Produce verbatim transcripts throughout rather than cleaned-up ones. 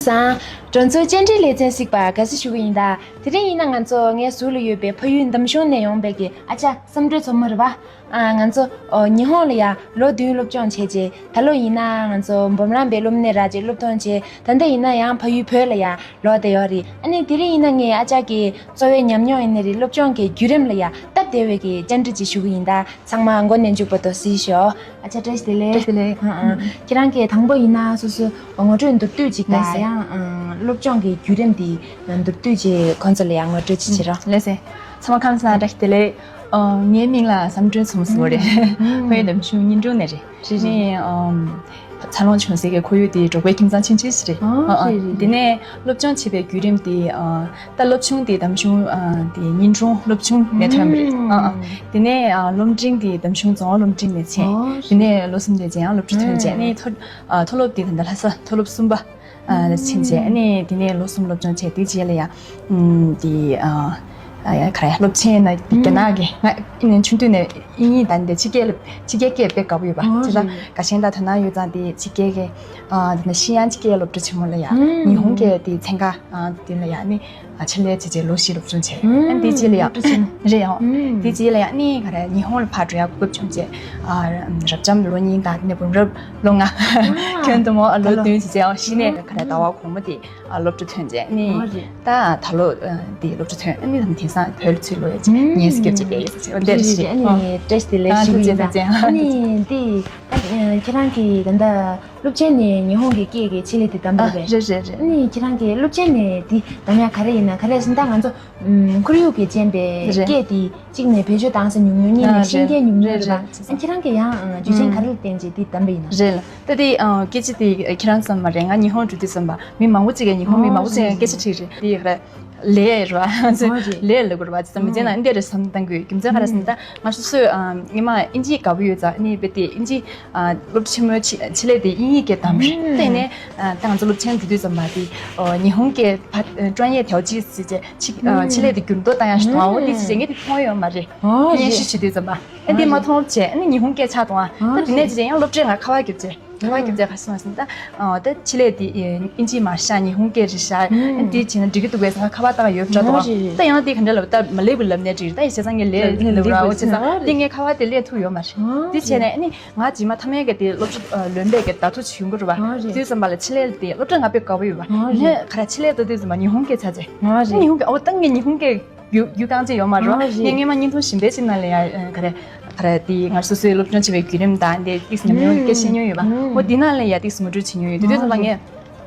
ཙང་། སྒྲོན་ཚོ་བཅར་འདྲི་ལེ་ཚན་གཟིགས་པ་དགའ་བསུ་ཞུ་གི་ཡིན་ད། དེ་རིང་ཡིན་ན་ང་ཚོ་ངའི་ཟུར་ལ་ཡོད་པའི་ཕ་ཡུལ་འདམ་གཞུང་ནས་ཡོང་པའི་གི་ཨ་ཅག་བསམ་གྲུབ་མཚོ་མོ་རེད་པ། ཨ། ང་ཚོ་ཨོ་ཉི་ཧོང་ལ་ཡ་ལོ་བདུན་སློབ་སྦྱོང་བྱས་རྗེས། ད་ལོ་ཡིན་ན་ང་ཚོ་འབུམ་རམས་པའི་སློབ་གནས་རག་རྗེས་སློབ་ཐོན་བྱས། ད་ལྟ་ཡིན་ན་ཡང་ཕ་ཡུལ་བོད་ལ་ཡ་ལོག་བསྡད་ཡོད་རེད། ཨ་ནི་དེ་རིང་ཡིན་ན་ངས་ཨ་ཅག་གི་གཙོ་བོའི་ཉམས་མྱོང་ཡིན་ནའི་རེད། སློབ་སྦྱོང་གི་བརྒྱུད་རིམ་ལ་ཡ་སྟབས་བདེ་བའི་གི་བཅར་འདྲི་ཅིག་ཞུ་གི་ཡིན་ད། ཚང་མ་མགོ་ནས་མཇུག་བར་དུ་གཟིགས་ཤོག་ཨ་ཅག་བཀྲ་ཤིས་བདེ་ལེགས། བཀྲ་ཤིས་བདེ་ལེགས། ཨ་ཨ། ཁྱེད་རང་གིས་དང་པོ་ཡིན་ན་སོ་སོའི་ངོ་སྤྲོད་མདོར་བསྡུས་ཅིག་དང་། ལགས་སེ། ཡང་ཨ་སློབ་སྦྱོང་གི་བརྒྱུད་རིམ་འདི་མདོར་བསྡུས་ཅིག་ཁོང་ཚོ་ལ་ཡང་ངོ་སྤྲོད་ཅིག་བྱེད་རོགས། ལགས་སེ། ཚང་མ་ཁམས་བཟང་། བཀྲ་ཤིས་བདེ་ལེགས། ཨ། ངའི་མིང་ལ་བསམ་གྲུབ་མཚོ་མོ་ཟེར་བ་རེད། ཕ་ཡུལ་འདམ་གཞུང་གཉིས་སྒྲུང་ནས་རེད། རེད་རེད། ངས་ཨམ། འཚར་ལོངས་བྱུང་སའི་གི་ཁོར་ཡུག་དེ་འབྲོག་པའི་ཁྱིམ་ཚང་ཆུང་ཆུང་ཞིག་རེད། ཨ། ཨ་ཨ། རེད་རེད། དེ་ནས་སློབ་སྦྱོང་བྱེད་པའི་བརྒྱུད་རིམ་དེ། ཨ། ད་སློབ་ཆུང་དེ་འདམ་གཞུང་། ཨ། དེ་གཉིས་སྒྲུང་སློབ་ཆུང་ནས་ཐོན་པ་རེད། ཨ་ཨ། དེ་ནས་ཨ་སློབ་འབྲིང་དེ་འདམ་གཞུང་རྫོང་སློབ་འབྲིང་ནས་ཕྱིན། ཨ། དེ་ནས་ལོ་གསུམ་དེ་རྗེས་ཡང་སློབ་གྲྭ་ཐོན་རྗེས། ཨ་ནས་མཐོ། ཨ། མཐོ་སློབ་དེ་ད་ལྟ་ལྷ་ས་མཐོ་སློབ་གསུམ་པ། ཨ། ཕྱིན་རྗེས། ཨ་ནས་དེ་ནས་ལོ་གསུམ་སློབ་སྦྱོང་བྱས། དེ་རྗེས་ལ་ཡང་། ཨམ། དེ། ཨ། ཨ། ཡ། ག་རེ། སློབ་ཆེན་ན་རྒྱ་ནག་གི། ང་ཨ་ནི་ཆུང་དུས་ནས་དབྱིན་ཡིག་དང་དེ་ཕྱི་རྒྱལ་ལ། ཕྱི་རྒྱལ་སྐད་དཔེ་དགའ་པོ་ཡོད་པ། ཨོ་བྱས་ཙང་རེད། དགའ་ཞེན་དང་དོ་སྣང་ཡོད་ཙང་དེ་ཕྱི་རྒྱལ་གྱི། ཨ། དེ་ནས་ཤི་ཡང་ཕྱི་རྒྱལ་སློབ་གྲྭ་ཆེན་མོ་ལ་ཡ། ཨམ། ཉི་ཧོང་སྐད་དེ་ཚན་ཁ། ཨ། དེ་ལ་ཡ་ནི། ཨ། ཆེད་ལས་བྱས་རྗེས་ལོ་བཞི་སློབ་སྦྱོང་བྱས། ཨ་ནི་དེ་རྗེས་ལ་ཡ། སློབ་གྲྭ་ཆེན་མོ། རེད་ཡང་། ཨམ། དེ་རྗེས་ལ་ཡ་ནི་ག་རེ། ཉི་ཧོང་ལ་ཕར་འགྲོ་ཡ་གོ་སྐབས་བྱུང་རྗེས། ཨ། རབ་འབྱམས་ལོ་གཉིས་དང་དེ་ནས་འབུམ་རམས་ལོ་ལྔ། ཨ། ཁྱོན་བསྡོམས་ཨ་ལོ་ད་ལོ། བདུན་བྱས་རྗེས། ཨ། གཞི་ནས་ག་རེ། ཟླ་བ་གོང་མ་དེ། ཨ། སློབ་གྲྭ་ཐོན་རྗེས་ནི། ཨོ་རེད། ད་ད་ལོ། ཨ། འདི་སློབ་གྲྭ་ཐོན། ཨ་ནི་དེང་སང་བོད་ལ་ཚུར་ལོག་ཡ་ཅིག་ངལ་གསོ་རྒྱབ་བྱས་བསྡད་ཡོད་ཟེར། འོ་འདི་རེད། རེད་རེད། ཨ་ནི་བཀྲ་ཤིས་བདེ་ལེགས་ཞུ་གི་ཡིན་ད། ཨ་ནི་འདི། ཨ། ཁྱེད་རང་གིས་ད་ལྟ་སློབ་ཆེན་ནས་ཉི་ཧོང་གི་སྐད་ཀྱི་ཆེད་ལས་དེ་བདམས་པ་རེད་པས། རེད་རེད་རེད། ཨ་ནི་ཁྱེད་རང་གིས་སློབ་ཆེན་ནས་འདི་བདམས་ཡ་ག་རེ་ཡིན་ན། ག་རེ་ཟེར་ན་ད་ང་ཚོ། ཨུམ། ཁོར་ཡུག་གི་རྐྱེན་པས། རེད། སྐད་དེ་གཅིག་ནས་བེད་སྤྱོད་བཏང་ས་ཉུང་ཉུང་། གཉིས་ནས། ཨ། ཤེས་མཁན་ཉུང་ཉུང་རེད་པ། རེད་རེད། ཨ། ཁྱེད་རང་གིས་ཡང་། ཨ། རྒྱུ་རྐྱེན་ག་རེ་ལ་བརྟེན་བྱས་འདི་བདམས་པ་ཡིན་ན། རེད་ལ། ད་དེ། ཨ། སྐད་ཆ་དེ་ཁྱེད་རང་ཙམ་མ་རེད། ང་ཉི་ཧོང་འགྲོ་དུས་ཙམ་པ་མི་མང་པོ་ཅིག་གིས། ཉི་ཧོང་མི་མང་པོ་ཅིག་གིས་སྐད་ཆ་དྲིས་རེད། དེ་ག་རེ། ལས་རེད་པ། ཨོ་རེད། ལས་ལབ་དགོས་རེད་པ། ཅི་ཙམ་མི་བྱས་ན། ཨ། འདི་རེད་བསམ་བཏང་གི་ཡོད། རྒྱུ་མཚན་ག་རེ་ཟེར་ན། ཨ། ད་ང་སོ་སོས། ཨ། སྔོན་མ་དབྱིན་ཇི་དགའ་པོ་ཡོད་ཙང་། ཨ་ནི་རྦད་དེ་དབྱིན་ཇི། ཨ། སློབ་གྲྭ་ཆེན་མོའི་ཆེད། ཆེད་ལས་དེ་དབྱིན་ཡིག་སྐད་བདམས་རེད། ཨ། དེ་ནས། ཨ། ད་ང་ཚོ་སློབ་ཆེན་འགྲོ་དུས་ཙམ་པ་དེ། ཨོ། ཉི་ཧོང་སྐད་ཕ། ཨ། 专业调剂 ཟེར་བྱས་ཆེད། ཨ། ཆེད་ལས་དེ་འགྱུར་ལྡོག་བཏང་ཡ་ཞིག་འདུག་ཨ། འོ་དེ་ཅིག་ངས་དེ་མཐོང་ཡོད་མ་རེད། ཨོ་སྙན་རེད། ཞུ་བྱེད་དུས་ཙམ་པ། ཨ། དེ་མ་མཐོང་བྱས། ཨ་ནི་ཉི་ཧོང་སྐད་ཆགས་བཏང་། ཨ། ད་དེ་ནས་ཅི་བྱས་ཡང་སློབ་གྲྭའི་ང་ཁ་པར་བརྒྱབ་བྱས། ཁ་པར་བརྒྱབ་བྱས་ག་རེ་གསུངས་པ་ཟེར་ན། ད། ཨ། ད་ཆེད་ལས་དེ། ཨ། དབྱིན་ཇི་མ་རེད་ཤག་ཉི་ཧོང་སྐད་རེད་ཤག་ཨ། དེ་བྱས་ན་འགྲིག་གི་འདུག་པས་ཟེར། ང་ཁ་པར་བཏང་ཡོད་པ་འདྲ་འདུག་ཨ། རེད་རེད། ད་ཡང་དེ་ག་འདྲ་ལབ། ད་མ་ལབ་པ་ལབ་ནའི་འགྲིག་རེད། ད་ཡིན་བྱས་ཙང་ངས་ལབ། ལབ་ར། འོ་བྱས་ཙང་། ཨ། རེད། དེ་ངས་ཁ་པར་དེ་ལེན་ཐུབ་ཡོད་མ་རེད། ཨ། དེ་བྱས་ནས་ཨ་ནི་ང་རྗེས་མ་མཐའ་མའི་གི་དེ་སློབ་གྲྭ། ཨ། ལོན་པའི་གི་བརྡ་ཐོ་ཅིག་ཡོང་གི་རེད་པ། ཨ། རེད། དེ་དུས་ཙམ་པ་ལ་ཆེད་ལས་དེ། སློབ་གྲྭ་ང་དཔེ་དགའ་པོ་ཡོད་པ། ཨ། རེད། ནས་ག་རེ། ཆེད་ལས་དེ་དུས་ཙམ་པ་ཉི་ཧོང་སྐད་ཆགས་བྱས། ཨ། རེད། ཉི་ཧོང་སྐད། ཨོ། ད་ངས་ཉི་ཧོང་སྐད་རྒྱུ། རྒྱུ་རྐྱང་ཅིག་ཡོད་མ་རེད་པ། ཨ། རེད། ངས་སྔོན་མ་བརྙན་ཐུང་གཞན་པ་ཅིག་ནང་ལ་ཡ། ཨ། ག་རེ། ག་རེ། དེ་ང་སོ་སོའི་སློབ་སྦྱོང་བྱེད་པའི་བརྒྱུད་རིམ་དང་དེ་ཏིག་ཙམ་ཉམས་མྱོང་སྐད་ཆ་བཤད་མྱོང་ཡོད་པ། ཨ། ཨོ། དེ་ནང་ལ་ཡ་ཏིག་ཙམ་ངོ་སྤྲོད་བྱེད་མྱོང་ཡོད། དེ་དུས་ཙམ་པ། ཨ། ངས་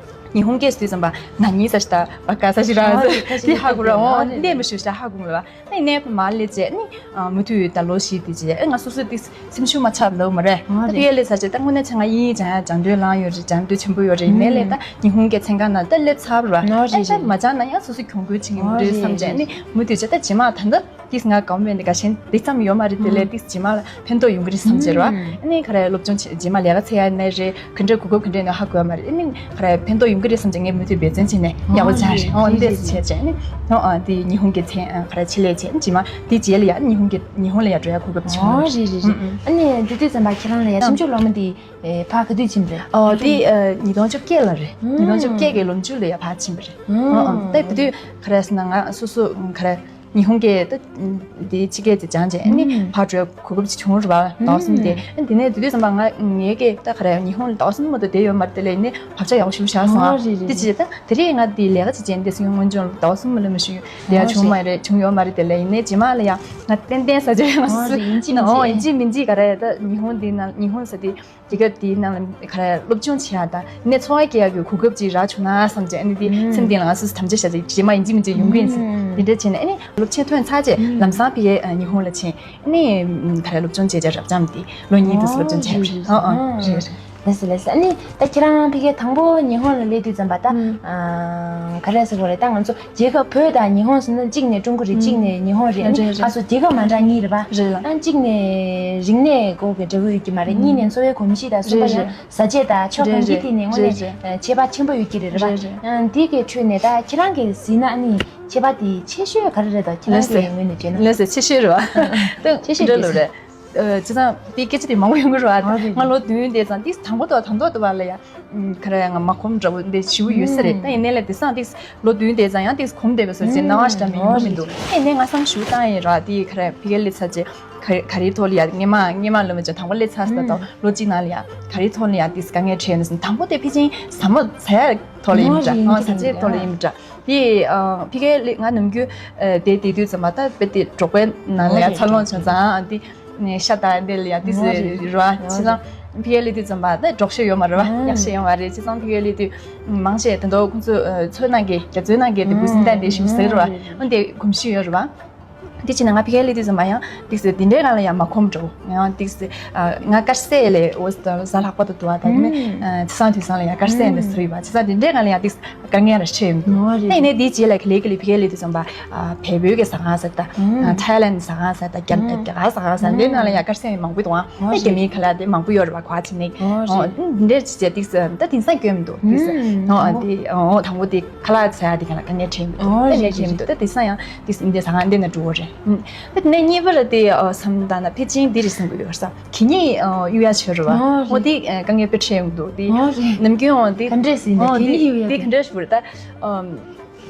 ཉི་ཧོང་སྐད་ཟེར་དུས་ཙམ་པ་ན་ནི་ས་ཤི་ད་བ་ཀ་ས་ཤི་ར། ཨ། རེད། དེ་ཧ་གོ་ར། ཨ། ཨོ། རེད། འདི་མི་ཤོད་ཤ་ཧ་གོ་མེད་པ། ཨ་ནི་ནས་མར་སླེབས་རྗེས་ནི། ཨ། མུ་མཐུད་ད་ལོ་བཞི་དེ་རྗེས། ཨ། ང་སོ་སོས་ཏིག་སེམས་ཤུགས་མ་ཆག་ལབ་མ་རེད། ཨ། དེ་ཡས་ལས་ས་ཆེ། ད་དངོས་གནས་བྱས་ང་དབྱིན་ཡིག་སྦྱང་ཡ་སྦྱང་འདོད་ལངས་ཡོད་རེད། སྦྱང་འདོད་ཆེན་པོ་ཡོད་རེད། ཡིན་ནའི་ལས་ད་ཉི་ཧོང་སྐད་ཚན་ཁག་ནང་ད་སླེབས་ཚར་བ། ཨ། ཨ། རེད་ད་རེད། མ་སྦྱངས་ན་ཡང་སོ་སོ་གྱོང་གུད་ཕྱིན་གྱི་མ་རེད་བསམ་བྱས། ཨ། ནི་མུ་མཐུད་བྱས། ད་རྗེས་མ་ད་ལྟ་ཏིག་ང་དགའ་མོ་མེད་ནི་དགའ་ཞེན་དེ་ཙམ་ཡོད་མ་རེད། དེ་ལས་ཏིག་རྗེས་མ་ལ་ཕན་ཐོགས་ཡོང་གི་རེད་བསམ་བྱས་ར། ཨ་ནི་ག་རེ། སློབ་སྦྱོང་བྱེད། རྗེས་མ་ལས་ཀ་འཚོལ་ཡ་ནའི་རེད། ག་འདྲ་གོ་སྐབས་ག་འདྲ་ཡོད་ན་ཧ་གོ་ཡ་མ་རེད། ཨ་ནི་ག་རེ། ཕན་ཐོགས་ཡོང་གི་རེད་བསམ་བྱས། ངས་མུ་མཐུད་འབད་བརྩོན་བྱས་ནས་ཡག་པོ་སྦྱངས་རེད། ཨོ། འདི་འདྲས་བྱས་བྱས་ནི། ཨོ། ཨ། དེ་ཉི་ཧོང་གི་ཚན། ཨ། ག་རེ། ཆེད་ལས་བྱས། རྗེས་མ་དེ་རྗེས་ལ་ཡ་ཉི་ཧོང་གི། ཉི་ཧོང་ལ་ཡ་འགྲོ་ཡ་གོ་སྐབས་བྱུང་། ཨོ། རེད་རེད་རེད། ཨ་ནི་དེ་དུས་ཙམ་པ་ཁྱེད་རང་ལ་ཡ། ཨ། ཁྱིམ་སྤྱོད་སློབ་མ་དེ། ཨེ། ཕར་ག་དུས་ཕྱིན་པ་རེད། ཨོ། དེ། ཨ། ཉིས་སྟོང་བཅོ་བརྒྱད་ལ་རེད། ཨ། ཉིས་སྟོང་བཅོ་བརྒྱད་ཀྱི་ལོ་མཇུག་ལ་ཡ་ཕར་ཕྱིན་པ་རེད། ཨོ། ཨ། ད་དེ་དུས་ག་རེ་ཟེར་ན་ང་སོ་སོ་ག་རེ། ཉི་ཧོང་སྐད་ད་དེ་ཕྱི་སྐད་ཅིག་སྦྱངས་རྗེས། ཨ་ནི་ཕར་འགྲོ་གོ་སྐབས་ཅིག་བྱུང་རེད་པ། ཟླ་བ་གསུམ་དེ། ཨ། དེ་ནས་དེ་དུས་ཙམ་པ་ང་ངའི་སྐད་ད་ག་རེ། ཉི་ཧོང་ལ་ཟླ་བ་གསུམ་མ་གཏོགས་བསྡད་ཡོད་མ་རེད། དེ་ལས་ཡིན་ནའི་བག་ཆགས་ཡག་པོ་ཞེ་པོ་བཞག་སོང་། ཨ། རེད་རེད། དེ་རེད། ཅིག་ད་དེ་རིང་ང་དེ་ལས་ཀ་ཅིག་བྱས་ནས་སྔོན་བྱུང་ཟླ་བ་གསུམ་མ་ལས་མ་ཞུ་ལས་ཀ་བྱུང་མ་རེད། བྱུང་ཡོད་མ་རེད། དེ་ལས་ཡིན་ནའི་རྗེས་མ་ལ་ཡང་ང་ཏན་ཏན་ཟ་རྒྱུ་ཡང་། ཨ། སུ་རེད། ཡིན་གཅིག་མིན་གཅིག་ཨོ། ཡིན་གཅིག་མིན་གཅིག་ག་རེ། ད་ཉི་ཧོང་དེ་ནང་ཉི་ཧོང་ཟེར་དེ། རྒྱལ་ཁབ་དེའི་ནང་ལ་ག་རེ། སློབ་སྦྱོང་བྱེད་ཡག་དང་ནས་འཚོ་བ་སྐྱེལ་ཡག་གི་གོ་སྐབས་ཅིག་རག་བྱུང་ན་བསམ་བྱས། ཨ་ནི་དེ་སེམས་གཏིང་ལ་ང་སོ་སོ་དམ་བཅའ་བཞག་བྱས། རྗེས་མ་ཡིན་གཅིག་མིན་གཅིག་ཡོང་གི་ཡིན་ཟེར། དེ་འདྲ་བྱས་ནས། ཨ་ནི་སློབ་ཆེན་ཐོན་ཚར་རྗེས་ལམ་སང་ཕ་གིར་ཉི་ཧོང་ལ་ཕྱིན། ཨ་ནི་ག་རེ། སློབ་སྦྱོང་བྱས་རྗེས་རབ་འབྱམས་དེ་ལོ་གཉིས་དུ་སློབ་སྦྱོང་བྱས་པ་རེད། ཨོ། ཨོ། རེད་རེད། ལགས་སོ་ལགས་སོ། ཨ་ནི་ད་ཁྱེད་རང་ཕ་གིར་དང་པོ་ཉི་ཧོང་ལ་སླེབས་དུས་ཙམ་པ་ད། ཨ། ག་རེ་ཟེར་དགོས་རེད། ད་ང་ཚོ་རྒྱལ་ཁབ་བོད་དང་ཉི་ཧོང་ཟེར་ན་གཅིག་ནས་ཀྲུང་གོ་རེད། གཅིག་ནས་ཉི་ཧོང་རེད། ཨ་ནི་རེད་རེད། ང་ཚོ་རྒྱལ་ཁབ་མ་འདྲ་གཉིས་རེད་པ། རེད་ལ། ཨ། གཅིག་ནས་རིག་གནས་སྐོར་གྱི་འབྲེལ་བ་ཡོད་ཀྱི་མ་རེད། གཉིས་ནས་འཚོ་བའི་གོམས་གཤིས་དང་གསུམ་པ་ཡང་བཟའ་ཆས་དང་ཕྱོགས་གང་ཅིའི་ཐད་ནས་དངོས་གནས་ཁྱད་པར་ཆེན་པོ་ཡོད་ཀྱི་རེད་པ། ཨ། འདི་གའི་ཁྲོད་ནས་ད་ཁྱེད་རང་གིས་གཟིགས་ན། ཨ་ནི་ཁྱད་པར་དེ་ཆེ་ཤོས་ག་རེ་རེད་དོ། ཁྱེད་རང་གི་ངོས་ནས་བརྗོད་ན། ལགས་སོ། ཆེ་ཤོས་རེད་པ། ཆེ་ཤོས་རེད། ཨ་བྱས་ཙང་དེ་སྐད་ཆ་དེ་མང་པོ་ཡོང་གི་རེད་བ། ཨ་རེད། ང་ལོ་བདུན་དེ་ཙང་ཏིས་དང་པོ་དང་དང་ཐོག་དུ་བ་ལ་ཡ། ཨམ་ག་རེ་ཡ་ང་མ་ཁོམ་འདྲ་བོ་འདི་ཞེ་པོ་ཡོད་ས་རེད། ཨུམ། ད་ཡིན་ནའི་ལས་དེང་སང་ཏིས་ལོ་བདུན་དེ་ཙང་ཡང་ཏིས་གོམས་བསྡད་པའི་བཟོ་ཚིག་སྣང་བ་ཞིག་འདྲ་མི་ཡོང་གི་མི་འདུག་ཨུམ། ད་ཡིན་ནའི་ང་བསམ་ཞུ་བཏང་ཡིན་ར། དེ་ག་རེ་ཕ་གིར་སླེབས་ཚར་རྗེས་ག་ག་རེའི་ཐོག་ལ་ཡ་སྔས་མ་སྔས་མ་ལ་མ་བྱ་དང་པོ་སླེབས་ཚར་ས་དང་ལོ་གཅིག་ནང་ལ་ཡ་ག་རེའི་ཐོག་ལ་ཡ་ཏིས་དཀའ་ངལ་འཕྲད་ཡོད་ན་ཟིན། དང་པོ་དེ་ཕལ་ཆེར་ཟ་མོ་ཟ་ཡ་ཐོག་ལ་ཡིན་འདྲ། ཨོ་ཟ་བྱེད་ཐོག་ལ་ཡིན་འདྲ། དེ་ཕ་གིར་ང་ནམ་རྒྱུན་དེ་དེ་དུས་ཙམ་པ་ད་དཔེ་དེ་འབྲོག་པའི་ནང་ལ་ཡ་འཚར་ལོངས་བྱུང་ཙང་དེ། ཤ་དང་འདི་ལ་ཡང་ཏིས་རེད་བ། བྱས་ཙང་ཕ་གིར་སླེབས་དུས་ཙམ་པ་ད་འབྲོག་ཤ་ཡོད་མ་རེད་བ། གཡག་ཤ་ཡོད་མ་རེད། བྱས་ཙང་ཕ་གིར་སླེབས་དུས་མང་ཆེ་དེ་འདྲ་ཁོང་ཚོས་ཚོད་གནང་གི་རྒྱ་མཚོའི་ནང་གི་དེ་འབུ་སྲིན་དང་དེ་ཞིམ་ཟེར་བ། འོན་ཏེ་གོམས་གཤིས་ཡོད་རེད་བ། དེ་བྱས་ན་ང་ཕ་གིར་སླེབས་དུས་ཙམ་པ་ཡང་ཏིས་དེ་འདྲའི་སྒང་ལ་ཡང་མ་ཁོམ་འགྲོ། ཡང་ཏིས་ང་དཀར་ཟས་ལས་འོ་གཟའ་ལྷག་པ་དང་དུ་བ་དང་ནི་དེང་སང་དུས་སང་ལ་ཡང་དཀར་ཟས་འདི་ཟེར་བ། བྱས་ཙང་དེ་འདྲའི་སྒང་ལ་ཡང་ཏིས་དཀའ་ངལ་ར་འཕྲད་ཡོང་གི་འདུག་ཨོ་རེད། ད་ཡིན་ནའི་དེའི་རྗེས་ལ་ག་ལེ་ག་ལེ་ཕ་གིར་སླེབས་དུས་ཙམ་པ་ཨ་བལ་པོའི་གི་ཟ་ཁང་ཟེར་ད་ཨ་ཐའི་ལན་ཟ་ཁང་ཟེར་ད་རྒྱ་ཨ་རྒྱ་གར་ཟ་ཁང་ཟེར་འདི་ནང་ལ་ཡང་དཀར་ཟས་མང་པོ་འདུག་ཨ་ཨོ་ནི་རྒྱ་རེད། མིའི་ཁ་ལག་དེ་མང་པོ་ཡོད་རེད་བ། གོ་བ་ཅི་ནས་ཨོ་ཨོ་རེད། འདི་འདྲ་ཅི་བྱས་ཏིག་ཟེར་ད་དེང་སང་སྐྱོན་མི་འདུག་ཏིག་ཟེར་ཨོ་ཨོ་དེ་ཨོ་དང་པོ་དེ་ཁ་ལག་ཟ་ཡ་དེ་ག་ལ་དཀའ་ངལ་འཕྲད་མི་འདུག་ཨོ་ད་རེད་ངས་རེད། འཕྲད་མི་འདུག་ད་དེང་སང་ཡང་ཏིག་ཟེར་འདི་ཟ་ཁང་འདི་ན་འགྲོ་གི་རེད། ད་དེ་ནས་གཉིས་པ་ལ་དེ་ཨོ་བསམ་ད་ན་ཕལ་ཆེར་འདི་རེད་བསམ་གི་ཡོད་ས། གད་སྙིགས་གཡུག་ཡ་བྱོས་རེད་བ། ཨོ་རེད། འོ་དེ་དཀའ་ངལ་དཔེ་འཕྲད་ཡོང་འདུག་དེ། ཨོ་རེད། ནམ་རྒྱུན་འོ་དེ་ག་འདྲས་ཟིན་ནས་ཨོ་གད་སྙིགས་གཡུག་ཡ་དེ་ག་འདྲས་ཞུ་རེད་ད།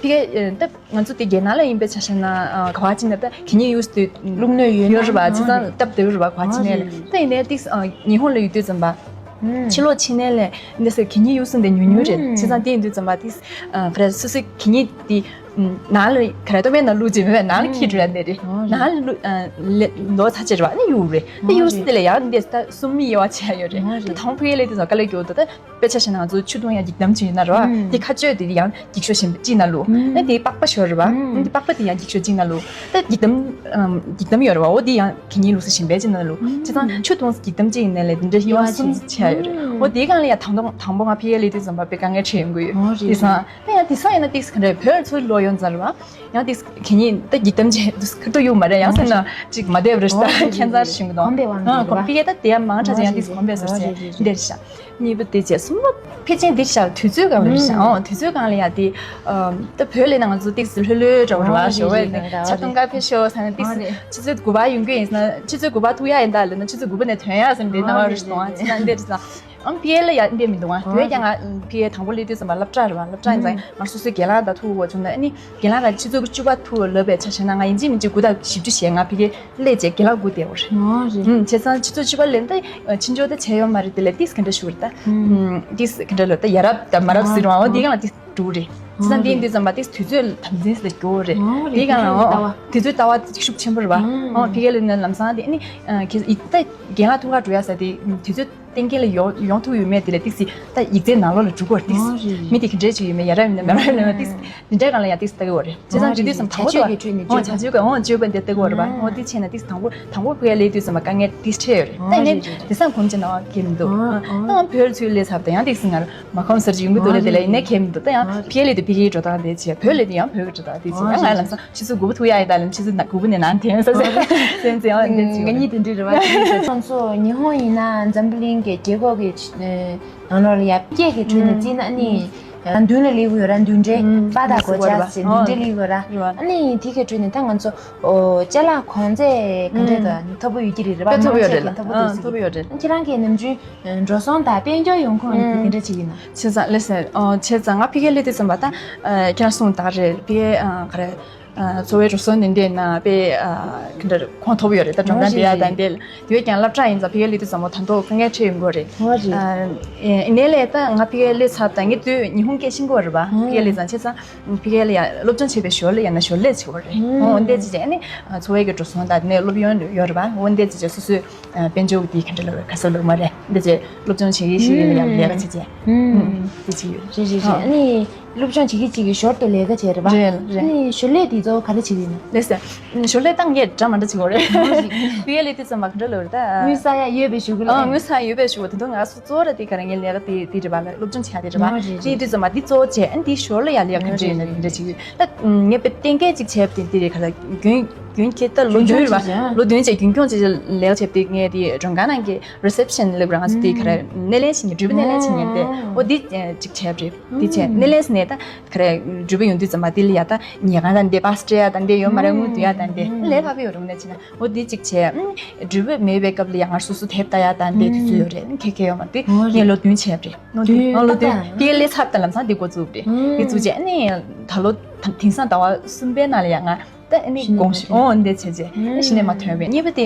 ཕ་གི་ད་ང་ཚོ་དེ་རྒྱལ་ནང་ལ་ཡིན་པའི་ཆ་བཞག་ན་ག་བ་ཅིག་ན་ད་གད་སྙིགས་གཡུག་དུས་བླུགས་སྣོད་ཡོད་ཡོད་རེད་བ། ཨོ་བྱས་ཙང་རེད། སྟབས་བདེ་རེད་བ་ག་བ་ཅིག་ནས་ཨོ་རེད། ད་ཡིན་ནའི་ཏིག་ཉི་ཧོང་ལ་ཡོད་དུས་ཙམ་པ། ཕྱི་ལོགས་ཕྱིན་ནས་ལས་འདི་སེ་གད་སྙིགས་གཡུག་ས་འདི་ཉུང་ཉུང་རེད། བྱས་ཙང་དེ་ཡིན་དུས་ཙམ་པ་ཏིག་ག་རེ་སོ་སོའི་གད་སྙིགས་དེ། ནང་ལ་ག་རེ་ལྟོ་མའི་ནང་བླུགས་ཀྱི་མེད་པས་ནང་ལ་འཁྱེར་འགྲོ་ཡ་འདི་རེད། ཨོ་རེད། ནང་ལ་བླུགས་ཨ་ལེ་ལོ་ཚ་ཆེ་རེད་བ་ནི་གཡུག་རེད། དེ་ཨོ་གཡུག་རེད། སྲིད་ལ་ཡང་འདི་ལྟ་གསུམ་མི་ཡོད་བ་བྱས་ཡོད་རེད། ཨོ་དེ་རེད། དང་ཕུ་ཡེ་ལེ་དེ་ཚོ་དཀའ་ལས་སྐྱོ་འདུག་ད་དཔེ་ཆ་བཞག་ན་ང་ཚོ་ཆུ་འཐུང་ཡ་འགྱིག་དམ་ཅིག་ཡིན་ན་རེད་བ། ཨུམ། དེ་ཁ་གཅོད་དེ་ཡང་འགྱིག་ཤོག་གཞན་པ་ཅིག་ན་ལུ། ཨུམ། ཨ་དེ་པགས་པ་ཤོར་རེད་བ། ཨུམ། ཨ་དེ་པགས་པ་དེ་ཡང་འགྱིག་ཤོག་ཅིག་ན་ལུ། ད་འགྱིག་དམ་ཨམ་འགྱིག་དམ་ཡོད་རེད་བ། འོ་དེ་ཡང་གད་སྙིགས་བླུགས་ས་གཞན་པ་ཅིག་ན་ལུ། ཨུམ། བྱས་ཙང་ཆུ་འཐུང་ས་འགྱིག་དམ་ཅིག་ཡིན་ན་ལས་དེ་འདྲ་ཡོད་བ་གསུམ་བྱས་ཡོད་རེད། ཨུམ། འོ་དེའི་སྒང་ལ་ཡང་དང་ཐོག་དང་པོ་ང་ཕི་ཡེ་ལེ་དུས་ཙམ་པ་དཔེ་དཀའ་ངལ་འཕྲད་ཡོང་གི་ཡོད། ཨོ་རེད། དེ་སང་། ད་ཡང་དེང་སང་ཡིན་ན་ཏིག་ག་འདྲ་བོད་ཚུར་ལོག་ཡོང་ཙང་རེད་བ། ཡང་ཏིག་གད་སྙིགས་ད་འགྱིག་དམ་ཅན་ཁ་ཐུག་གཡུག་མ་རེད། ཡང་སེམས་ནང་ཅིག་མ་བདེ་བ་རེད། ད་ཁྱད་མཚར་ཞིག་མི་འདུག་གོམས་པའི་དབང་གིས་རེད་བ། གོམས་པའི་ད་དེ་ཡང་མང་དྲགས་ཅིག་ཡང་ཏིག་གོམས་པའི་ཟེར་ཟེར་འདིར་བཞག་གཉིས་པ་དེ་བྱས་གསུམ་པ་ཕལ་ཆེར་འདིར་བཞག་དུས་ཚོད་སྒང་ལ་རེད་བཞག་ཨོ་དུས་ཚོད་སྒང་ལ་ཡང་དེ་ད་བོད་ལས་ནང་ང་ཚོ་ཏིག་ལྷོད་ལྷོད་འདྲ་བོ་རེད་བ། ཞོགས་པ་ནས་ཆབ་ཐོང་ཁ་ཕེབས་ཤོག་ཟེར་ན་ཏིག་ཆུ་ཚོད་དགུ་པ་ཡོང་གི་ཡིན་ཟེར་ན་ཆུ་ཚོད་དགུ་པ་ཐུག་ཡ་ཡིན་ད་ལབ་ན་ཆུ་ཚོད་དགུ་པ་ནས་ཐོན་ཡ་ཟེར་ན་དེ་སྣང་བ་རེ་ཞིག་གཏོང་བ་ཅི་ན་འདིར་བཞག་ཨང་ཕི་ཨེལ་ལ་ཡ་འདི་མི་འདུག་ཨ། དེ་བས་ཀྱང་ང་ཕི་ཨེལ་དང་པོ་སླེབས་དུས་ཙམ་པ་སློབ་གྲྭ་རེད་བ། སློབ་གྲྭ་ཡིན་ཙང་ང་སོ་སོའི་རྒན་ལགས་དང་ཐུག་དགོས་བྱུང་ན་ཨ་ནི་རྒན་ལགས་ལ་ཆུ་ཚོད་བཅུ་པ་ཐུག་ལབ་པའི་ཆ་བཞག་ན་ང་ཡིན་གཅིག་མིན་གཅིག་དགུ་དང་བཞི་བཅུ་ཞེ་ལྔ་ཕི་ཨེལ་སླེབས་རྗེས་རྒན་ལགས་སྒུག་བསྡད་ཡོད་རེད། ཨོ་རེད། ཨུམ་བྱས་ཙང་ཆུ་ཚོད་བཅུ་པ་ལས་ད་ཕྱི་འབྱོར་ད་བྱས་ཡོད་མ་རེད། དེ་ལས་ཏིས་ག་འདྲ་ཞུ་རེད་ད། ཨུམ་ཏིས་ག་འདྲ་ལབ་ད་ཡ་རབས་དང་མ་རབས་ཟེར་བ་འོ་དེ་གང་ལ་ཏིས་འགྲོ་རེད། བྱས་ཙང་དེ་ཡིན་དུས་ཙམ་པ་ཏིས་དུས་ཚོད་དམ་འཛིན་ཟེར་སྐྱོ་བོ་རེད། ཨོ་རེད། དེ་གང་ལ་དུས་ཚོད་ལྟ་བ། དུས་ཚོད་ལྟ་བ་ཤུགས་ཆེན་པོ་རེད་བ། ཨུམ་ཨོ་ཕི་ཨེལ་ལབ་ན་ལམ་སང་དེ་ཨ་ནི་ཁྱེད་ད་རྒན་ལགས་ཐུག་ག་འགྲོ་ཡ་ཟེར་དེ་དུས་ཚོད་གཏན་འཁེལ་ལ་ཡོང་ཡོང་ཐུབ་ཡོད་མེད་དེ་ལས་ཏིག་སི་ད་ཡིག་ཚད་ནང་ལོགས་ལ་འཇུག་དགོས་རེད། ཏིག་ཨོ་རེད་རེད། མི་དེ་ག་འདྲས་ཅིག་ཡོད་མེད་ཡ་རབས་ཡིན་ན་མ་རབས་ཡིན་ན་ཏིག་དེ་འདྲས་གང་ལ་ཡང་ཏིག་ལྟ་གི་ཡོད་རེད། བྱས་ཙང་དེ་དུས་ཙམ་དང་པོ་བྱ་སྤྱོད་ཀྱི་ཁྲོད་ནས་ཨོ་བྱ་སྤྱོད་ཀྱི་ཨོ་སྤྱོད་པ་འདི་ལྟ་གི་ཡོད་རེད་པ། ཨོ་དེ་བྱས་ན་ཏིག་དང་པོ་དང་པོ་བོད་ལས་དུས་ཙམ་པ་དཀའ་ངལ་ཏིག་འཕྲད་ཡོད་རེད། ད་ཡིན་ནའི་དེང་སང་གོམས་ཀྱི་ན་བ་གི་མི་འདུག་ཨོ་ཨོ་ད་ང་བོད་ཚུར་སླེབས་ཚར་ད་ཡང་ཏིག་སི་ང་རང་མ་ཁོམ་ཟེར་གྱི་ཡོང་གི་འདུག་ལས་དེ་ལ་ཡིན་ནའི་གལ་མི་འདུག་ད་ཡང་ཕི་ཨེལ་ལས་དུ་ཕི་གིའི་འགྲོ་སྟངས་དེ་བྱས་བོད་ལས་དུ་ཡང་བོད་ཀྱི་འགྲོ་སྟངས་དེ་བྱས་ཡང་ང་ལམ་སང་ཆུ་ཚོད་དགུ་པ་ཐུག་ཡ་ཡིན་ད་ལམ་ཆུ་ཚོད་དགུ་པ་ནས་ནང་ཐོན་ས་ཟེར་ཟེར་ཡང་འདི་བྱས་ང་གཉིས་དེ་འདྲ་རེད་བ། ཁོང་ཚོ་ཉི་ཧོང་ཡིན་ན་འཛམ་བུ་གླིང་གི་རྒྱལ་ཁབ་ཀྱི་ནང་ལོགས་ལ་ཡ་སྐད་ཀྱི་ཁྲོད་ནས་བརྩིས་ན་ནི་མདུན་ལ་སླེབས་ཡོད་ར། མདུན་གྲལ་པ་དང་གོ་ཆ་ཟེར་མདུན་གྲལ་སླེབས་ཡོད་ར། ཨ་ནི་དེ་གི་ཁྲོད་ནས་ད་ང་ཚོ་ཅ་ལག་གོང་ཚད་ག་འདྲས་དང་མཐོ་པོ་ཡོད་ཀྱི་རེད་རེད་པ། དཔེ་མཐོ་པོ་ཡོད་རེད་ལ། མཐོ་པོ་ཡོད་རེད། ཁྱེད་རང་གི་ནམ་རྒྱུན་འགྲོ་སོང་དང་དཔལ་འབྱོར་ཡོང་ཁུངས་དེ་འདྲ་ཅིག་ཡིན་ན། བྱས་ཙང་ལགས་སོ། བྱས་ཙང་ང་ཕ་གིར་སླེབས་དུས་ཙམ་པ་ད་ཁྱེད་རང་གསུངས་ད་རེད། ཕ་གིར་ག་རེ། འཚོ་བའི་འགྲོ་སོང་དེ་འདྲས་ན་དཔེ་ག་འདྲ་ཁོངས་ཐོབ་ཡོད་རེད། ད་འགྲོ་སྟངས་དེ་ཡ་དང་དེ་དེ་བས་ཀྱང་སློབ་གྲྭ་ཡིན་ཙང་ཕ་གིར་སླེབས་དུས་ཙམ་པ་ད་དུང་དཀའ་ངལ་འཕྲད་ཡོང་གི་རེད། ཡིན་ནའི་ལས་ད་ང་ཕ་གིར་སླེབས་ཚར་ད་ངས་དུས་ཉི་ཧོང་སྐད་ཤེས་ཀྱི་ཡོད་རེད་པ། ཕ་གིར་སླེབས་ཙང་བྱས་ཙང་ཕ་གིར་ལ་ཡ་སློབ་སྦྱོང་བྱེད་པའི་ཞོར་ལ་ཡང་ན་ཞོར་ལས་བྱེད་ཀྱི་ཡོད་རེད། འོ་འདྲས་ཅིག་བྱས་ནས་འཚོ་བའི་གི་འགྲོ་སོང་དང་དེ་ནས་སློབ་ཡོན་ཡོད་རེད་པ། འོ་འདྲས་ཅིག་བྱས་སོ་སོའི་དཔལ་འབྱོར་དེ་ག་འདྲ་ལབ་རེད། ག་ས་ལབ་མ་རེད། འདི་བྱས་སློབ་སྦྱོང་བྱེད་ཀྱི་ཤེས་ཀྱི་ལ་ཡང་ལས་ཀ་བྱེད་བྱས། ཨུམ། དེ་བྱེད་ཀྱི་ཡོད། རེད་རེད་རེད། ཨ་ནི་སློབ་སྦྱོང་བྱེད་ཀྱི་བྱེད་ཀྱི་ཞོར་དུ་ལས་ཀ་བྱས་རེད་པ། རེད་རེད། ཨ་ནི་ཞོར་ལས་དེ་ཚོ་ག་རེ་བྱེད་ཀྱི་ཡིན་ན། ལགས་སོ། ཞོར་ལས་ད་ངས་འདྲ་མ་འདྲ་བྱེད་ཀྱི་ཡོད་རེད། ཕ་གིར་སླེབས་དུས་ཙམ་པ་ག་འདྲ་ལབ་རེད་ད། དངུལ་བསགས་ཡ་ཡོད་པའི་ཞུ་གི་ལ། ཨ་དངུལ་བསགས་ཡ་ཡོད་པའི་ཞུ་གི། དེ་དུས་ང་སོ་གཙོ་བོ་ར་དེ་ག་རེ་ངའི་ལས་ཀ་དེ་དེ་རེད་པ། སློབ་སྦྱོང་བྱེད་ཡ་དེ་རེད་པ། རེད་རེད། དེ་དུས་ཙམ་པ་དེ་གཙོ་བོ་བྱས། ཨ་ནི་དེའི་ཞོར་ལ་ཡང་ལས་ཀ་འདྲ་ཡིན་ན་དེ་འདྲ་བྱེད་ཀྱི་ཡོད། ད་ངས་དཔེ་གཏན་འཁེལ་ཅིག་བྱས་པ་དེ་དེ་རེད། ག་ལ་རྒྱུན། རྒྱུན་ཁྱེད་ལྟ་ལོ་རྒྱུན་རྒྱུན་རེད་བ། ཅིག་ཡང་ལོ་རྒྱུན་བྱས་རྒྱུན་འཁྱོངས་བྱས་ལས་བྱས་པ་དེ་ངས་དེ་མགྲོན་ཁང་ནང་གི་རི་སེབ་ཤན་ལབ་རང་ཚོ་དེ་ག་རེ་སྣེ་ལེན་བྱེད་མཁན་འགྲུལ་པ་སྣེ་ལེན་བྱེད་མཁན་དེ་ཨོ་འདི་ཅིག་བྱས་པ་རེད། འདི་བྱས་སྣེ་ལེན་ཟེར་ནས་ད་ག་རེ་འགྲུལ་པ་ཡོང་དུས་ཙམ་པ་དེ་ལ་ཡ་ད་ཉལ་ཁང་དང་འདི་བ་སི་སྤྲད་ཡ་དང་འདི་ཡོད་མ་རེད། དངུལ་བསྡུ་ཡ་དང་འདི་ལས་སླ་པོ་ཡོད་རུང་ནས་བྱས་ན་ཨོ་འདི་ཅིག་བྱས། འགྲུལ་པ་མེད་པའི་སྐབས་ལ་ཡ་ང་སོ་སོ་དེབ་ལྟ་ཡ་དང་འདི་དུས་ཚོད་ཡོད་རེད། ཁེ་ཁེ་ཡོད་མ་རེད། ངས་ལོ་བདུན་བྱས་པ་རེད། ལོ་བདུན་ལོ་བདུན་དེ་ལས་ཚབ་དང་ལམ་སང་འདི་འགོ་བཙུགས་པ་རེད། འདི་བཙུགས་རྗེས་ཨ་ནི་ད་ལོ་དེང་སང་ཟླ་བ་གསུམ་པའི་ནང་ལ་ཡ་ང་ད་ཨ་ནི་དགོངས་ཞུ་ཨོ་འདི་བྱས་རྗེས་གཞི་ནས་མ་ཐོན་པས། གཉིས་པ་དེ་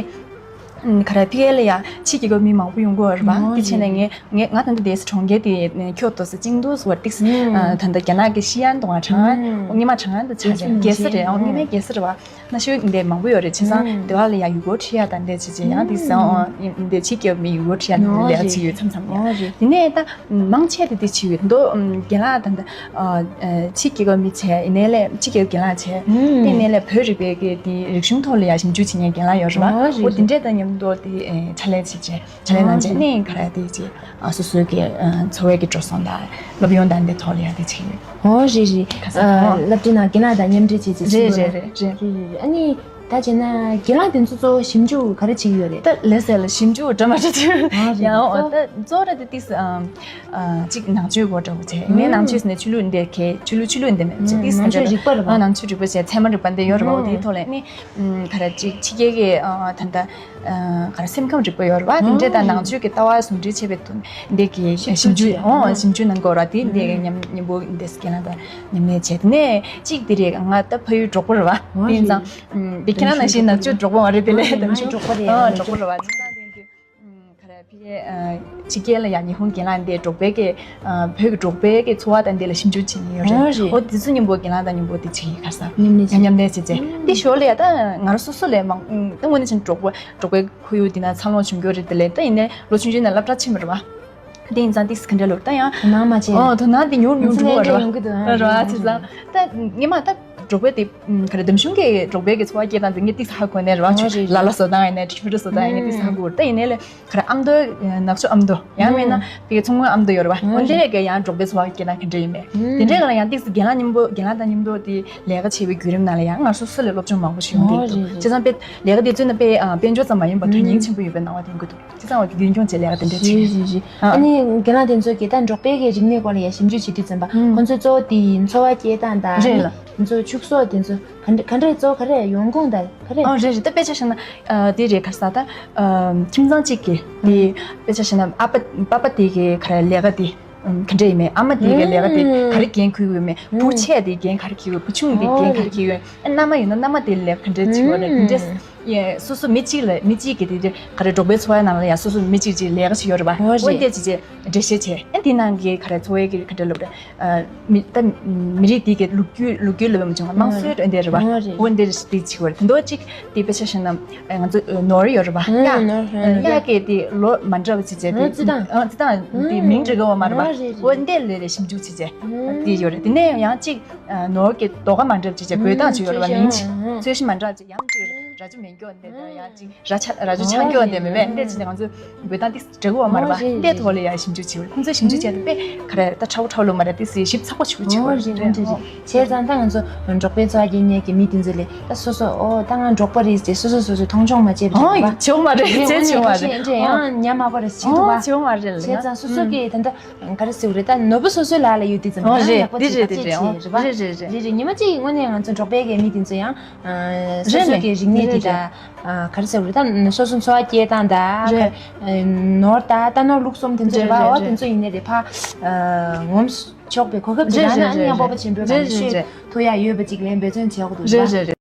ག་རེ་ཕི་ཨེ་ལ་ཡ་ཕྱི་རྒྱལ་ཁབ་མི་མང་པོ་ཡོང་གི་ཡོད་རེད་པ། འདི་བྱས་ནས་ངས་ངས་ང་ད་ལྟ་དེ་གྲོང་ཁྱེར་དེ་ཁྱོད་ཏོ་སི་ཅིང་ཏུ་སི་བར་ཏིག་སི་ད་ལྟ་རྒྱ་ནག་གི་ཤི་ཡན་དང་ཁྲང་ཨན་སྔོན་མ་ཁྲང་ཨན་དུ་ཆགས་རེད། རྒྱལ་ས་རེད། ཨོ་སྔོན་མའི་རྒྱལ་ས་རེད་པ། གནའ་ཤུལ་འདི་མང་པོ་ཡོད་རེད། བྱས་ཙང་དེ་བ་ལ་ཡ་ཡུལ་སྐོར་ཁྲིད་ཡ་དང་འདི་བྱས་རྗེས་ཡང་དེ་སང་འདི་ཕྱི་རྒྱལ་མི་ཡུལ་སྐོར་ཁྲིད་ཡ་ལས་བྱེད་ཡོད་མཚམས་མཚམས་ཡ། དེ་ནས་ད་མང་ཆེ་དེ་དེ་བྱེད་ཡོད་མདོ་རྒན་ལགས་དང་ཕྱི་རྒྱལ་ཁབ་མི་བྱས་ཡིན་ནའི་ལས་ཕྱི་རྒྱལ་རྒན་ལགས་བྱས་དེ་ནས་ལས་བོད་རིག་པའི་གི་དེ་རིག་གཞུང་ཐོག་ལ་ཡ་ཞིབ་འཇུག་བྱེད་མཁན་རྒན་ལགས་ཡོད་རེད་པ། འོ་དེ་འདྲས་དང་མཉམ་དུ་དེ་ཕྱག་ལས་བྱེད་བྱས་ཕྱག་ལས་གནང་བྱས་ནས་ག་རེ་དེ་བྱས་སོ་སོའི་གི་འཚོ་བའི་གི་འགྲོ་སོང་དང་སློབ་ཡོན་དང་འདི་ཐོག་ལ་ཡ་དེ་བྱེད་ཡོད། ཨོ་རེད་རེད། ཁ་སང་ཨ་ཨོ། སློབ་གྲྭའི་ནང་རྒན་ལགས་དང་མཉམ་འབྲེལ་བྱས་བྱས་རེད་ཕྱིན་རེད་པ་རེད་རེད། རེད་རེད་རེད། ཨ་ནི་ད་བྱས་ན་རྒན་ལགས་དེ་ཚོ་གཙོ་བོ་ཞིབ་འཇུག་ག་རེ་བྱེད་ཀྱི་ཡོད་རེད། ད་ལས་ཟེར་ལ་ཞིབ་འཇུག་འདྲ་མ་འདྲ་བྱེད་ཨ་རེད། ཡང་ཨོ་ད་གཙོ་བོ་ར་དེ་ཏིས་ཨམ་ཨ་གཅིག་ནང་ཆོས་སྐོར་འདྲ་བོ་བྱས་ངས་ནང་ཆོས་ཟེར་ནས་ཆོས་ལུགས་འདི་གས་ཆོས་ལུགས་ཆོས་ལུགས་འདི་མེད་ཅེས་ཏིས་ནང་ཆོས་རིག་པ་རེད་པ། ཨ་ནང་ཆོས་རིག་པ་བྱས་ཚད་མ་རིག་པ་འདི་ཡོད་རེད་པ། འོ་དེའི་ཐོག་ལ་ནི་ཨམ་ག་རེ་གཅིག་ཕྱི་རྒྱལ་གྱི་ཨ་ད་ལྟ། ག་རེ་སེམས་ཁམས་རིག་པ་ཡོད་རེད་པ། དེ་འདྲས་དང་ནང་ཆོས་ཀྱི་ལྟ་བ་ཟུང་འབྲེལ་བྱས་པའི་དོན་འདི་གི་ཞིབ་འཇུག་ཨོ་ཞིབ་འཇུག་གནང་དགོས་ར། དེ་འདི་གི་མཉམ་མཉམ་པོ་འདི་སྐད་ལ་དང་མཉམ་ལས་བྱས་ནས་གཅིག་དེ་རེད། ང་ད་ཕ་ཡུལ་འབྲོག་པ་རེད་པ། དེ་ཡིན་ཙང་འདི་ཁྱེད་རང་ནང་བཞིན་ནག་ཆུ་འབྲོག་པ་མ་རེད། དེ་ལས་ད་ཆུ་འབྲོག་པ་རེད། ཨོ་འབྲོག་པ་རེད་པ། དེ་ཡིན་ཙང་དེ་འདི་ག་རེ་ཕི་ཕྱི་རྒྱལ་ལ་ཡང་ཉི་ཧོང་རྒན་ལགས་འདི་འབྲོག་པའི་གི་བོད་ཀྱི་འབྲོག་པའི་གི་འཚོ་བ་དང་འདི་ལ་ཞིབ་འཇུག་བྱེད་ཀྱི་ཡོད་རེད། ཨོ་དེ་ཚོ་མཉམ་པོ་རྒན་ལགས་དང་མཉམ་པོ་དེ་བྱེད་ཀྱི་ཁ་སང་མཉམ་ལས་བྱེད་མཉམ་ལས་བྱེད་ཚེ་འདི་ཞོར་ལ་ཡ་ད་ང་རང་སོ་སོ་ལས་མང་ད་དངོས་གནས་ཕྱིན་འབྲོག་པ་འབྲོག་པའི་ཁོར་ཡུག་འདི་ན་འཚར་ལོངས་བྱུང་གི་རེད། དེ་ལས་ད་ཡིན་ནའི་ལོ་ཆུང་ཆུང་ནས་སློབ་གྲྭ་ཕྱིན་པ་རེད་པ། དེ་ཡིན་ཙང་ཏིག་སི་ག་འདྲ་ལོར་ད་ཡང་དོ་སྣང་མ་བྱེད། ཨོ་དོ་སྣང་དེ་ཉུང་ཉུང་འགྲོ་བ་རེད་པ། ཡོང་གི་འདུག་ཨ་རེད་པ། བྱས་ཙང་ད་ངས་མ་ད་འབྲོག་པའི་དེ་ག་རེ་འདམ་གཞུང་གི་འབྲོག་པའི་གི་འཚོ་བ་སྐྱེལ་སྟངས་དེ་ངས་ཏིག་ས་ཧ་གོ་ནས་རེད་པ། ཨོ་ཅིག་རེད་ལ་ལ་བཟོ་སྟངས་ཡིན་ནའི་ཁྲི་ཕྲུ་བཟོ་སྟངས་ཡིན་ནའི་ཏིག་ས་ཧ་གོ་རེད། ད་ཡིན་ནའི་ལས་ག་རེ་ཨ་མདོ་ནག་ཆུ་ཨ་མདོ་ཡང་མིན་ན་དེ་གི་མཚོ་སྔོན་ཨ་མདོ་ཡོད་རེད་པ། ཨོ་འདི་ལས་ཀ་ཡང་འབྲོག་པའི་འཚོ་བ་སྐྱེལ་སྟངས་ག་འདྲ་ཡིན་མེད་དེ་འདྲའི་ག་ལ་ཡང་ཏིག་ས་རྒན་ལགས་མཉམ་པོ་རྒན་ལགས་དང་མཉམ་དུ་དེ་ལས་ཀ་བྱེད་པའི་བརྒྱུད་རིམ་ནང་ལ་ཡང་ང་སོ་སོ་ལས་སློབ་སྦྱོང་མང་པོ་ཞིག་ཡོང་གི་འདུག་བྱས་ཙང་དཔེ་ལས་ཀ་དེ་ཚོ་ནི་དཔེ་དཔལ་འབྱོར་ཙམ་མ་ཡིན་པར་དོན་སྙིང་ཆེན་པོ་ཡོད་པའི་སྣང་བ་ལྡན་གྱི་འདུག་བྱས་ཙང་འོ་དེ་རྒྱུན་འཁྱོངས་བྱས་ལས་ཀ་དེ་འདྲ་བྱེད་ཀྱི་ཡོད། ཨ་ནི་རྒན་ལགས་དེ་ཚོ་གིས་ད་འབྲོག་པའི་གི་རིག་གནས་སྐོར་ལ་ཡང་ཞིབ་འཇུག་བྱེད་དུས་ཙམ་པ་ཁོང་ཚོའི་གཙོ་བོ་དེ་ཡིན་འཚོ་བ་སྐྱེལ་སྟངས་དང་རེད་ལ། ཁོང་ཚོའི་ཕྱུགས་ཟོག་དེ་ཚོ་ག་འདྲ་ག་འདྲ་གཙོ་བོ་ག་རེ་ཡོང་ཁུངས་དང་ག་རེ། ཨ་རེད་རེད། ད་དཔེ་ཆ་བཞག་ན་དེ་རེད། ག་རེ་ཟ་ད་ཁྱིམ་ཚང་གཅིག་གི་དེ་དཔེ་ཆ་བཞག་ན་ཨ་ཕ་པ་ཕ་དེ་གི་ག་རེ་ལས་ཀ་དེ་ག་འདྲ་ཡིན་མེད། ཨ་མ་དེ་གི་ལས་ཀ་དེ་ག་རེ་འགན་འཁུར་ཡོད་མེད། བུ་ཆེ་དེ་འགན་ག་རེ་འཁྱེར་ཡོད། བུ་ཆུང་དེ་འགན་ག་རེ་འཁྱེར་ཡོད། ཨ་མནའ་མ་ཡིན་ན་མནའ་མ་དེ་ལས་ག་འདྲ་བྱེད་དགོས་རེད། དེ་འདྲས་ཡེ་སོ་སོ་མི་གཅིག་ལ་མི་གཅིག་གི་དེ་འདྲ་ག་རེ་འབྲོག་པའི་འཚོ་བའི་ནང་ལ་ཡང་སོ་སོ་མི་གཅིག་གཅིག་ལས་ཀ་ཞིག་ཡོད་རེད་པ། འོ་རེད། འོ་འདི་ཅི་ཅི་འགྲེལ་བཤད་བྱས། ཨ་འདི་ནང་གི་ག་རེ་འཚོ་བའི་གི་ག་འདྲ་ལབ་རེད། མི་ད་མི་རིགས་དེ་གི་ལོ་རྒྱུས་ལོ་རྒྱུས་ལབ་ཡོད་མ་བྱུང་བ་དམངས་སྲོལ་འདི་རེད་པ། འོ་རེད། འོ་འདི་རེད། དེ་ཅིག་བར་དེ་འདྲ་ཅིག་དེ་དཔེ་ཆ་བཞག་ན་ང་ཚོ་ནོར་ཡོད་རེད་པ། གཡག་གཡག་གི་དེ་ལོ་མ་འདྲ་བ་ཅིག་བྱས་དེ་རྩི་སྟངས་རྩི་སྟངས་དེ་མིང་འབྲི་གི་ཡོད་མ་རེད་པ། འོ་འདི་ལས་ལས་ཞིབ་འཇུག་བྱས་བྱས་དེ་ཡོད་རེད། དེ་ནས་ཡང་ཅིག་ནོར་གྱི་རྡོ་ཁ་མ་འདྲ་བ་ཅིག་བྱས་འགོད་སྟངས་ཅིག་ཡོད་རེད་པ། མིང་ཅིག་ཚོས་གཞི་མ་འདྲ་བ་ཅིག་ཡང་ཅིག་རྭ་ཅོ་མེ་སྐྱོ་འདི་འདྲ་ཡང་ཅིག་རྭ་ཆ་རྭ་ཅོ་ཆང་སྐྱོ་འདི་མེད་པས། འདི་ཅི་ནས་ང་ཚོས་འགོད་སྟངས་འདི་འདྲ་གི་ཡོད་མ་རེད་པ། འདི་ཐོག་ལ་ཡང་ཞིབ་འཇུག་བྱེད་འོས། ཁོང་ཚོས་ཞིབ་འཇུག་བྱས་ཏེ་དཔེ་ག་རེ་ད་ཁྲ་བོ་ཁྲ་བོ་ལོ་མ་རེད། དེ་སྲིད་ཞིབ་ཚགས་པོ་ཞིག་བྱེད་འོས་རེད། འོ་རེད་རེད། བྱས་ཙང་ད་ང་ཚོ་འབྲོག་པའི་འཚོ་བ་སྐྱེལ་མཁན་གྱི་མི་དེ་ཚོ་ལས་ད་སོ་སོ་ཨོ་ད་ང་འབྲོག་པ་རེད་ཅེས་སོ་སོ་སོ་སོ་མཐོང་ཆུང་མ་བྱེད་པ་ཨོ་བྱེད་འོས་མ་རེད། བྱེད་འོས་མ་རེད། ཡང་ཉམས་མ་པ་རེད་བྱེད་འདུག་པ། བྱེད་འོས་མ་རེད་ལ། བྱས་ཙང་སོ་སོ་གི་ད་ལྟ་ག་རེ་ཟེར་དགོས་རེད། ད་ནོར་བུ་སོ་སོའི་ལག་ལ་ཡོད་དུས་ཙམ་ཨོ་ཡང་རེད། ཡག་པོ་འདི་ཅིག་རེད། འདི་བརྟག་དཔྱད་རེད། ཨོ་བྱེད་རེད་པ། རེད་རེད་རེད། རེད་རེད། ཉི་མ་གཅིག་དངོས་གནས་ང་ཚོ་འབྲོག་པའི་གི་མི་དེ་ཚོ་ཡང་སོ་སོ་གི་རིག་གནས་དེ་དང་ག་རེ་ཟེར་དགོས་རེད། ད་སོ་སོ་འཚོ་བ་སྐྱེལ་སྟངས་དང་ནོར་དང་རྟ་ནོར་ལུག་གསུམ་དེ་ཚོ་རེད་པ། འོ་དེ་ཚོ་ཡིན་ནའི་རེད་ཕ་ངོམ་ཆོག་པའི་གོ་སྐབས་དེ་རང་ན་ཨ་ནི་ཡང་སྤོབས་པ་ཆེན་པོའི་ངང་ནས་ཤོད་ཐུབ་ཡ་ཡོད་པ་ཅིག་ལ་འབད་བརྩོན་བྱེད་དགོས་འདུག་རེད་པ།